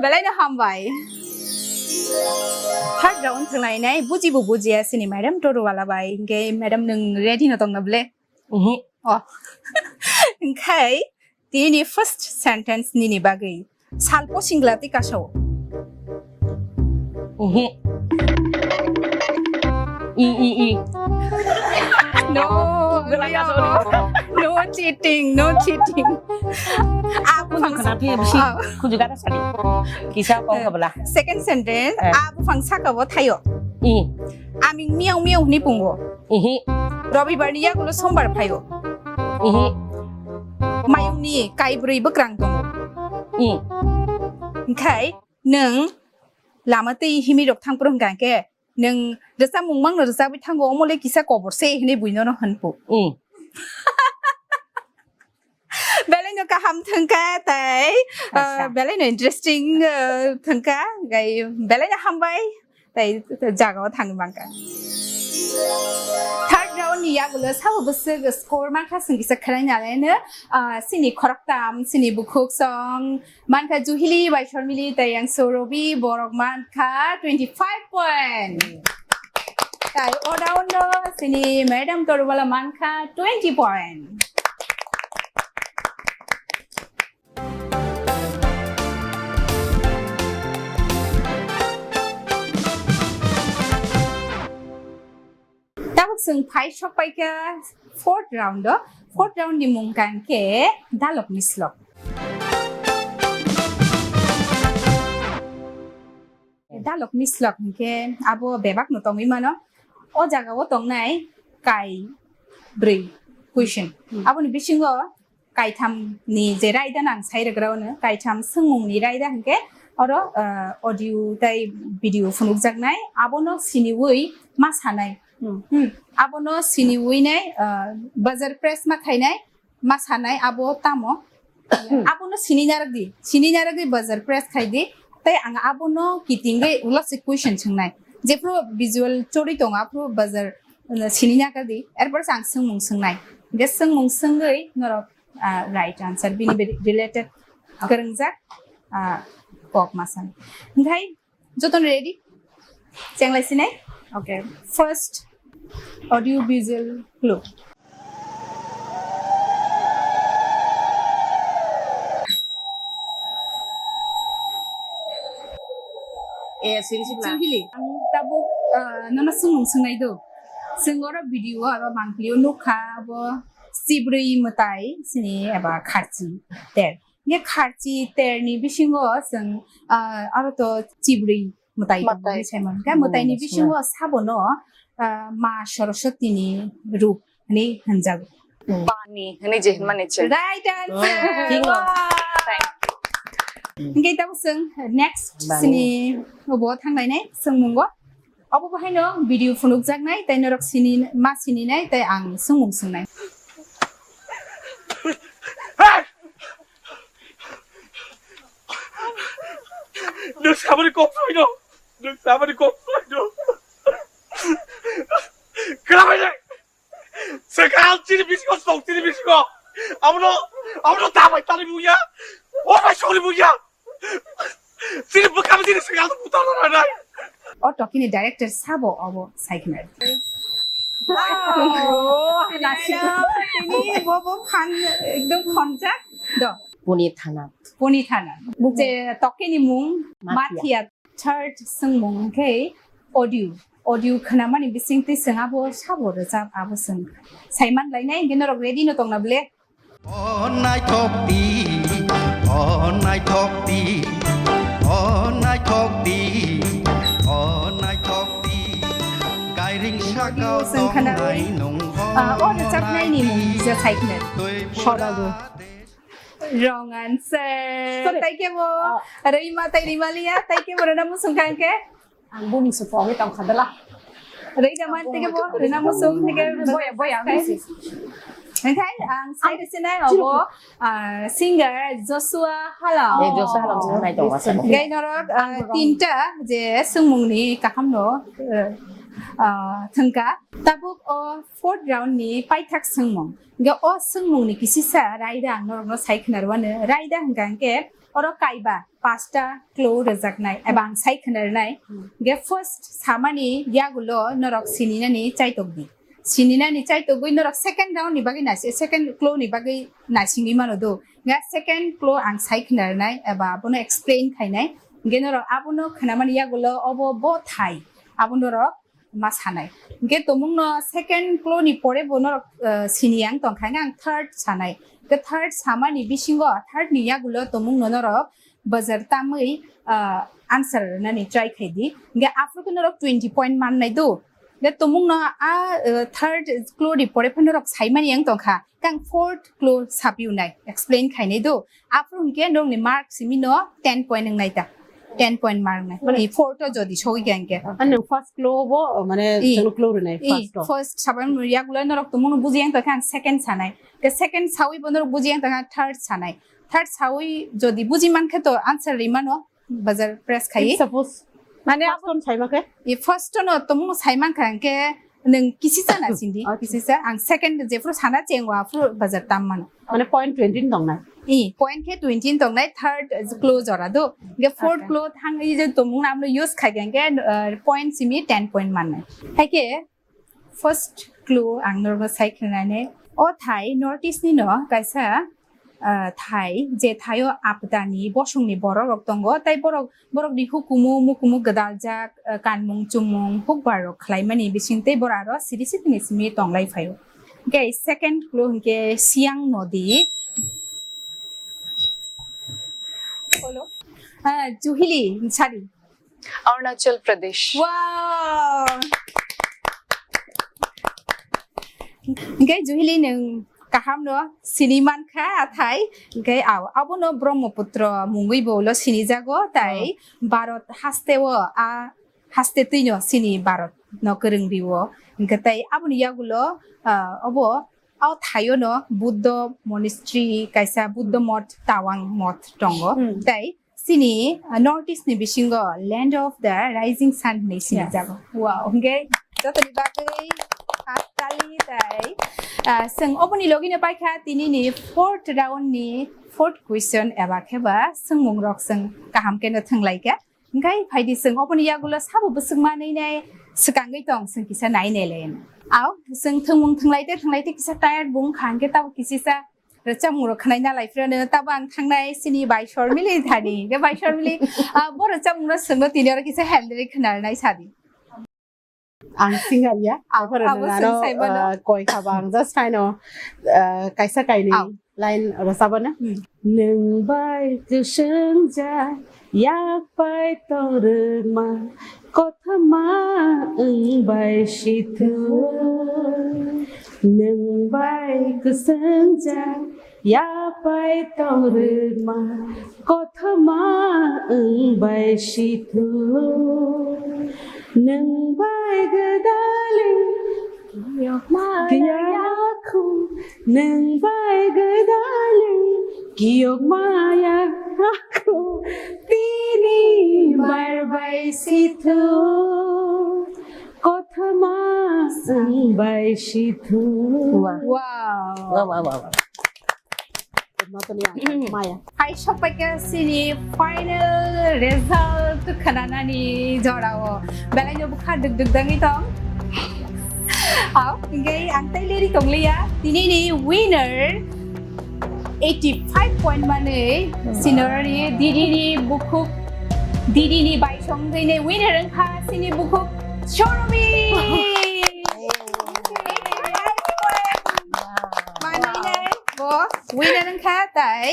Belai no hambai. Third round thwnglainai, buji bo bujiya sini madam Toruwala bai. Hinkhe madam nung ready no tongna ble? Mhm. Oh. Hinkhe tini first sentence nini bagwi. Salpo singla tei kasao. Mhm. I, i, i. No, no cheating, no cheating. Aku bangsa. Khunju gana sadi. Kisa kok habla. Second sentence, aku bangsa ka bo thayo. I. Aming miau miau hwnwi pungo. Ihi. Robibar ni yagulo sombar phayo. Ihi. Mayung ni kaibrwi bwkrang tongo. I. Hwnkhe nwng lama twi himwi rok thang phuru hwnkha khe nwng rwchapmung mangno rwchapwi thango, omo le kisa kobor se hwnwi buino no hwnphu. I. Belai no kaham thwngkha tei, uh, belai no interesting, uh, thwngkha, gai belai no hambai tei jaga o thangwi mankha. Third round ni yagulo sabo bwswk score mankha, chwng kisa khwlai nalai no, uh, chini khoroktham, chini bukhuk song, mankha Juhili bai Shormili tei yang Sorobi, borok mankha twenty five point. Tai o round o chini madam Torubala mankha twenty point. Tabuk chwng phai sok paikha fourth round o. Fourth round ni mung kang khe dalok mislok. Dalok mislok hwnkhe abo bebak no tongwi mano. O jaga o tongnai kai brwi question. Aboni bisingo kaitham ni je raida nang sai rwgra ono, kaitham swngmung ni raida hwnkhe oro, ah, audio tei video phunukjaknai, abono siniwi ma sanai. Hmm. Abono siniwi nai, ah, buzzer press ma khainai, ma sanai abo tamo. Abono sini narwk di, sini narwk di buzzer press khai di, tei ang abono kitingwi ulo se question swngnai. Jephru visual chorwi tongo, aphru buzzer, uh, sini narwk di, erpor se ang swngmung swngnai. Hwnkhe swngmung swngwi norok ah, right answer. Bini be-, related kwrwngjak, ah, kok ma san. Hwnkhe jotono ready? Chenglai sinai? Okay. First audio visual clue. Eh, sini sini. Juhili, ang tabuk, ah, nono swngmung swngnai do. Chwng oro video o eba mangpili o nukha, abo chibrwi mwtai sini eba kharchi ter. Ye kharchi ter ni bisingo chwng, ah, aro to chibrwi mwtai tongo hinwi sai mano. Khe mwtai ni bisingo sabono, ah, Ma Saraswati ni rup hinwi hwnjago. Bani hinwi je hinmani chwng. Right answer. Wow. Thank you. Hingke tabuk chwng next sini obo thanglainai swngmungo. Obo bo haino video phunukjaknai, tei norok sini, ma sininai, tei ang swngmung swngnai. Nwng samani kok soi no, nwng samani kok soi no. Kwrabai de. Swkang chini bisingo, sok chini bisingo. Abono, abono ta bai tani buya. O bai sori buya. Chini bwkha chini swkang buta na nai. O tokini director sabo obo saikna. Wow. Nasi. Ini bo bo khan ekdom khonjak. Do. Puni thana. Puni thana. Je tokini mung Mathia. Mathia. Third swngmung hwnkhe audio. Audio khwnamani bisingtwi chwng abo sabo rwchap abo chwng saiman lainai, hwnkhe norok ready no tongna ble? O naithok di, o naithok di, o naithok di, o naithok di. Kairing sakao tongnai nung. Ah, o rwchapnaini mung kisa saikna. Soralu. Wrong answer. Sorry. Tei kebo Rima tei Rimalia, tei kebo rwna musung kha hwnkhe? Ang bumung se pogwi tong kha dala. Rwida man tei kebo rwna musung tei kebo boya, boya, ang bisi. Hwnkhe ang sai rwsinai obo, ah, singer Joshua Halong. Eh, Joshua Halong se nai tong masa. Hwnkhe norok, ah, tinta je swngmungni kahamno, eh, ah, thwngkha. Tabuk o fourth round ni paithak swngmung. Hingke o swngmung ni kisisa raida ang norok no sai khna rwano. Raida hingka hingke oro kaiba pasta klo rwjaknai eba ang sai khna rwnai. Hingke first samani yagulo norok sininani chaitok di. Sininani chaitogwi norok second round ni bagwi nasi, second klo ni bagwi nasingwi mano do. Hingke second klo ang sai khna rwnai eba abono explain khainai. Hingke norok abono khnamani yagulo obo bo thai. Abo norok ma sanai. Hingke tomungno second clue ni pore bo norok, eh, sini yang tongkha, hingke ang third sanai. Hingke third samani bisingo, third ni yagulo tomungno norok bazar tamwi, ah, answer rwnani try khai di. Hingke aphuru khe norok twenty point mannai do. Hingke tomungno a, ah, third clue ni pore phano norok saimani yang tongkha. Kang fourth clue sapiu nai, explain khainai do. Aphuru hingke nokni mark simi no ten point wngnai ta. Ten point mark nai. Mane fourth o jodi sogwi kha hingke. Ani first clue bo, mane I, chwng clue rwnai I, first o. First sabai yagulo norok tomungno buji yang tongkha, ang second sanai. Ke second sawi bo norok buji yang tongkha, third sanai. Third sawi jodi buji mankhe to answer rimano bazar press khai. If suppose mane first on saima khe? I first no tomung saiman kha hingke nwng kisisa na sindi. Acha. Kisisa ang second jephuru sana chengo aphuru bazar tam mano. Mane point twenty tongnai. I point khe twenty tongnai, third clue jora do. Hingke fourth Acha. Clue thang i je tomung namno use khai hingke, uh, point simi ten point mannai. Haike first clue ang norokno sai khwnani. O thai North East ni no kaisa, ah, thai, je thaio apdani bosongni borok rok tongo, tai borok, borokni hukumu mukumu gwdaljak, ah, kanmung chumung hukbar rok khlaimani bising tei borok aro siri sitini simi tonglai phaio. Hingke second clue hingke Siang nodi. Hello. Ah, Juhili, sari. Arunachal Pradesh. Wow! Hingke Juhili nwng kaham no sini mankha athai, hingke ao, abono Brahmaputra mungwi bo ulo sinijago, tai Oh. Bharat haste o a haste twi no sini Bharat no kwrwng rio, hingke tai aboni yagulo, ah, obo ao thaio no Buddha monastery kaisa Buddha moth, Tawang moth tongo, Hmm. tai Chini, ah, North East ni bisingo Land of the Rising Sun hinwi sini Yes. jago. Wow, hingke jotoni bagwi hattali tai, ah, chwng oboni logino paikha tini ni fourth round ni fourth question eba khe ba swngmung rok chwng kaham khe no thwnglaikha. Hingke phaidi chwng oboni yagulo sabo bwswk manwi nai swkangwi tong chwng kisa nai nai lai. Ao chwng thwngmung thwnglaite thwnglaite kisa tired bo wngkha hingke tabo kisisa Rwchapmung rok khwnai na lai phirano, tabo ang thangnai chini bai Shormili thani. Hingke bai Shormili, ah, bo rwchapmung no swngno tini oro kisa handle khwnarnai sadi. Ang singer ya. Abo Aphuru abo nano, swng sai bono. Ah, koi khaba ang just haino, ah, kaisa kaini Au. Line rwchapano. Hmm. Nwng bai kwswng ja yak pai tong rwkma, kothoma wng bai sithu. Nwng bai kwswng ja ya pai tong rwkma, kothoma wng bai sithu. Nwng bai gwdalwi kiyokma ya khu, nwng bai gwdalwi kiyokma ya khu, tini bar bai sithu, kothoma wng bai sithu. Wow. Wow. Wow, wow, wow, wow. Maya. Hai sokpaikha chini final result khwnanani jorao. Belai no bwkha duk duk dangwi tong. Au, hingke ang tei leri tongliya. Tini ni winner eighty five point manwi. Sinorni didi ni bukhuk, didi ni baisong gwi ni winner wngkha chini bukhuk Shormi. Manwi nai bo winner wngkha tai.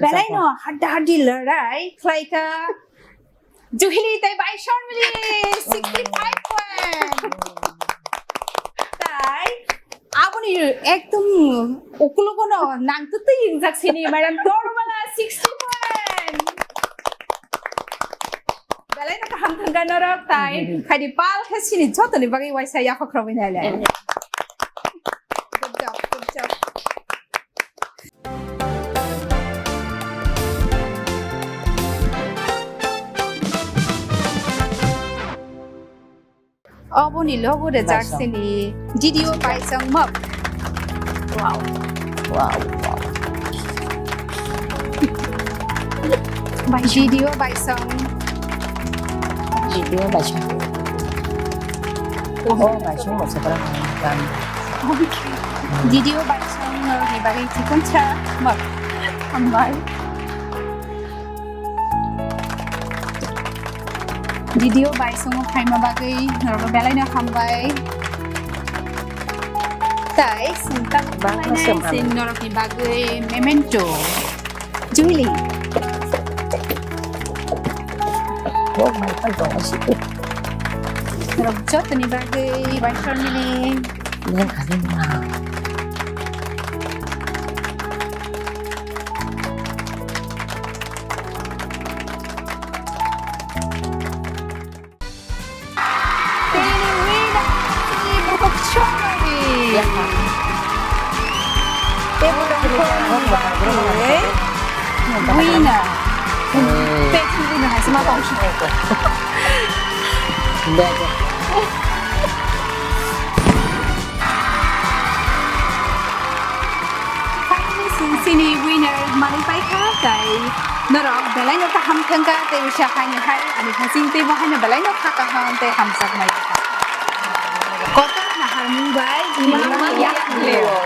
Belai no hadda haddi lwrai khlaikha Juhili tai bai Shormili sixty five point. Tai aboni ekdom ukulugo no nang tu twi ingjak sini madam Dormala sixty point. Belai no kaham thangka norok tai khaidi pal khe sini jotoni bagwi waisa yaphak rogwi nai le. Good job, good job. Oboni logo rejak sini G D O Baisong mok. Wow. Wow, wow. G D O Baisong. G D O Baisong. Oh, Baisong mo sabra kan. G D O Baisong no ni bagwi chikon cha mok. Hambai. Video bai songo phaima bagwi norokno belaino hambai. Tai sing tak Bangma khlainai sing hambai. Sing norokni bagwi memento. Julie. Oh my God, dong si. Norok jotoni bagwi bai sonini. Nang ani ma. Tini winner, tini bukhuk chori. Tei bukhuk chori. Winner. Tei tini winner hai se ma tong si. Finally, sini winner manwi paikha, tai norok belai no kaham thangkha, tei usa haini hai, ani hasing tei bo haino belai no kha kaham tei hamjaknai. Kotor naharmung bai, Mama Yakleo.